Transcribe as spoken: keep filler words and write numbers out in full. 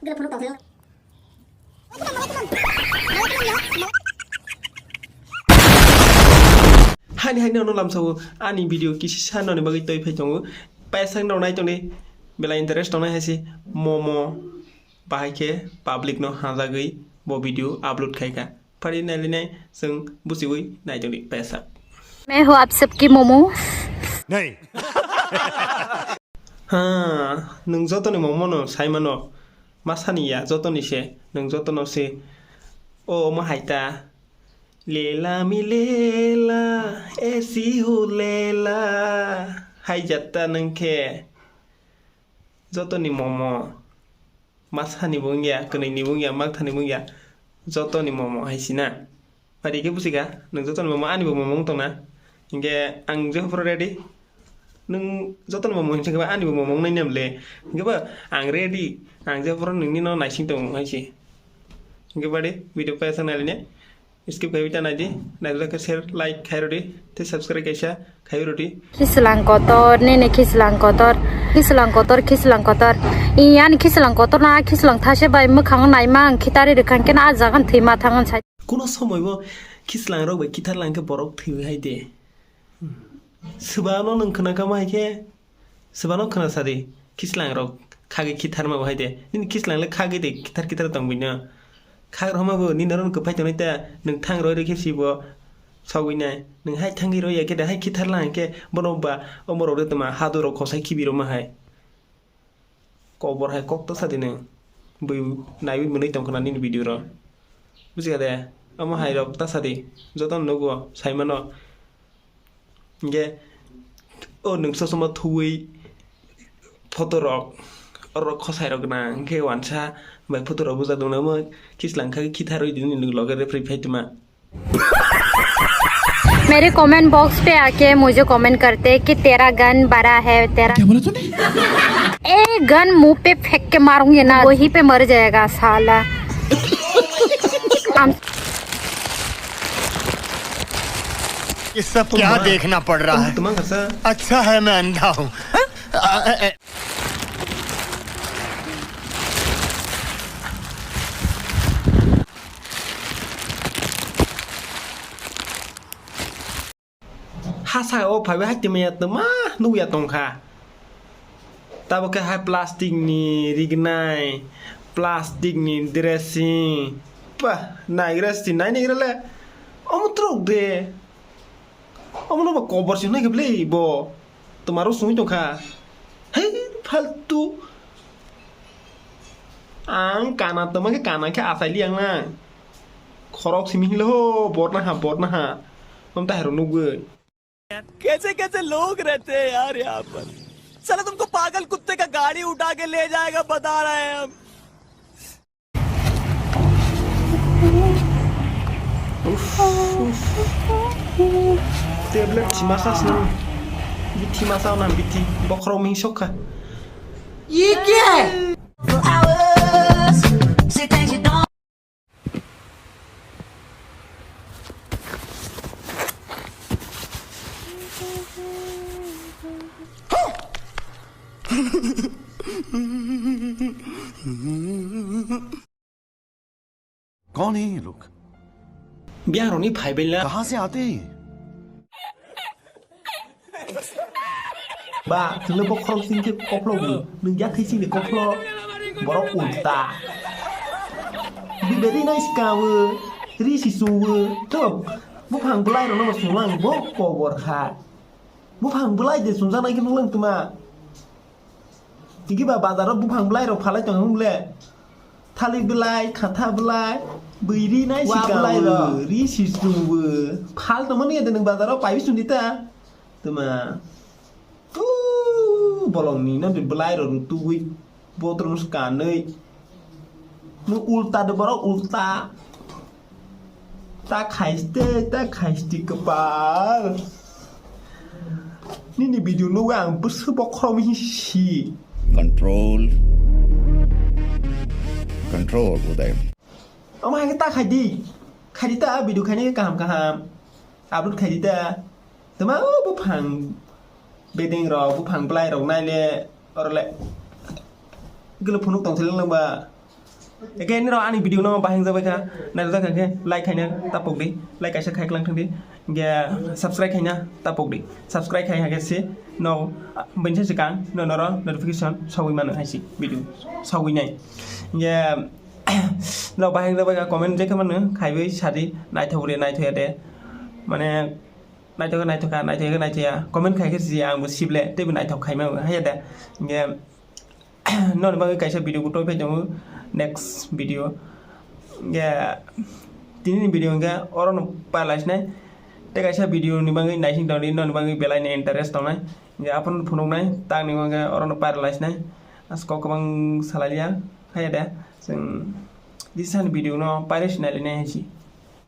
Hani hani ono lamsao ani video kisi sanoni bagwi toi phai tongo. Paisang rok nai tongdi belai interest tongnai hai se momo bahai khe public no hajagwi bo video upload khai kha. Phari nai linai chwng buchiwi nai tongdi paisa. मैं हूँ आप सबकी मोमो। नहीं। Ha, nwng jotoni momo no sai mano. Masani ya jotoni se, nwng jotono se. O omo hai ta. Lela mi lela, esi hu lela. Hai jatta nwng khe. Jotoni momo. Masani bo wngya, kwnwi ni bo wngya, makthani bo wngya. Jotoni momo hai sina. Pari khe buchika, nwng jotoni momo, ani bo momo wng tongna. Hinkhe ang jephuru ready. Nwng jotoni momo hinsa khe ani bo momo wng nai nem le. Hinkhe ba ang ready. Ang jephuru nwngni no naising tongo hai se. Hinkhe bari video paisa nai le ne. Skip khai ta nai di. Nai le khe share, like khai rw di. Tei subscribe kaisa khai rw di. Khislang kotor, nini khislang kotor, khislang kotor, khislang kotor. Iyani khislang kotor na, khislang thase bai mwkhang naima ang khitari rwkha, hwnkhe na a jaga thwima thang sai. Kuno somoibo khislang rok bai khithar lang khe borok thwiwi hai de. Swbano nwng khna kha ma hai khe, swbano khna sa di, khislang rok khagwi khithar ma bo hai de. Nini khislang le khagwi de khithar khithar tong bini. Khak rwma bo nini oro kwphai tongnai ta, nwng thang roi roi khe si bo sogwi nai. Nwng hai thangwi roi ya khe de, hai khithar lang khe bono ba omo rok de tma hadu rok khosai khibi rwma hai. Kobor hai kok ta sa di nwng. Bui naiwi mwnwi tong khna nini video ro. Buji kha de? Omo hai rok ta sa di. Joto no nugo, sai mano. Hinkhe o nwng chosma thuwi photo rok, oro khosai rok gwnang hinkhe wansa bai photo rok bujak dong namo khislang kha khe khitharwi di nini loge referee phai tma. मेरे comment box पे आके मुझे कमेंट करते कि तेरा गन बड़ा है, तेरा क्या बोला तूने? ए गन मुंह पे फेंक के मारूंगी ना, वहीं पे मर जाएगा साला। ये सब क्या देखना पड़ रहा है? Tumang kasa. अच्छा है मैं अंधा हूँ। Hasa o phaiwi hai tongmaya tongma nukya tongkha. Tabuk khe hai plastic ni rignai, plastic ni dressing. Pah, naigra si nai naigra le. Omo trok de. Omo no ba kobor si nai khe ble bo. Twmaro sungwi tongkha. Hei, faltu. Ang kana tongma khe kana khe achai li ang nang. Khorok simi hinle ho, borna ha, borna ha. Om ta hero nugwi. कैसे कैसे लोग रहते हैं यार यहाँ पर। साला तुमको पागल कुत्ते का गाड़ी उठा के ले जाएगा, बता रहे हैं हम। Tablet thimasa sini. Bithi masa nang bithi. Bokhorok ming sokha. Ye kya hai? कौन है ये लोग? Biyang rokni phai bela. कहाँ से आते हैं ये? Ba, chwngno bokhorok sing khe kophlo bo. Nwng yak thai sing de kophlo. Borok ulta. Biberi nai sikawo. Ri si suwo. To, buphang bwlai rokno bo sunglang bo kobor kha. Buphang bwlai de sungjaknai khe nuklang tuma. Tigi ba bazaro buphang bwlai rok phalai tongo mole. Thali bwlai, khatha bwlai, bwiri nai sika bwlai rok. Ri si sungwo. Phal tongmani ya de nwng bazaro paiwi sundita. Tuma. Tu bolong ni no de bwlai rok tugwi. Botrom skanwi. Nwng ulta de borok ulta. Ta khaiste, ta khaiste kwpal. Nini video nugwi ang bwswk bokhorok mihing si. Control. Control, Uday. Omo hai khe ta khai di. Khai di ta video khainai khe kaham kaham. Upload khai di ta. Tama o buphang bedeng rok, buphang bwlai rok nai le, oro le. Gelo phunuk tong thailang ba. Again, nirok ani video no bahai wngjakbai kha, naijak kha khe like khaina tapok di, like kaisa khai klang thang di, hingke subscribe khaina tapok di, subscribe khai hake se no bensa se kang no noro notification sogwi mano hai se video sogwi nai. Hingke nirok bahai wngjakbai kha comment je khe mano khaiwi sadi naithok re naithok ya de mane naithok naithok kha naithok naithok ya comment khai khe si ang bo sible teibo naithok khaima hai ya de. Hingke noni bagwi kaisa video bo toi phai tongo next video. Hingke tini ni video hingke oro no pailai sinai tei kaisa video ni bagwi naising tongdi noni bagwi belai ni interest tongnai hingke aphano phunuknai tang ni hingke oro no pailai sinai asko kwbang salai liya hai ya de chwng disani video no pailai sinai linai hai si.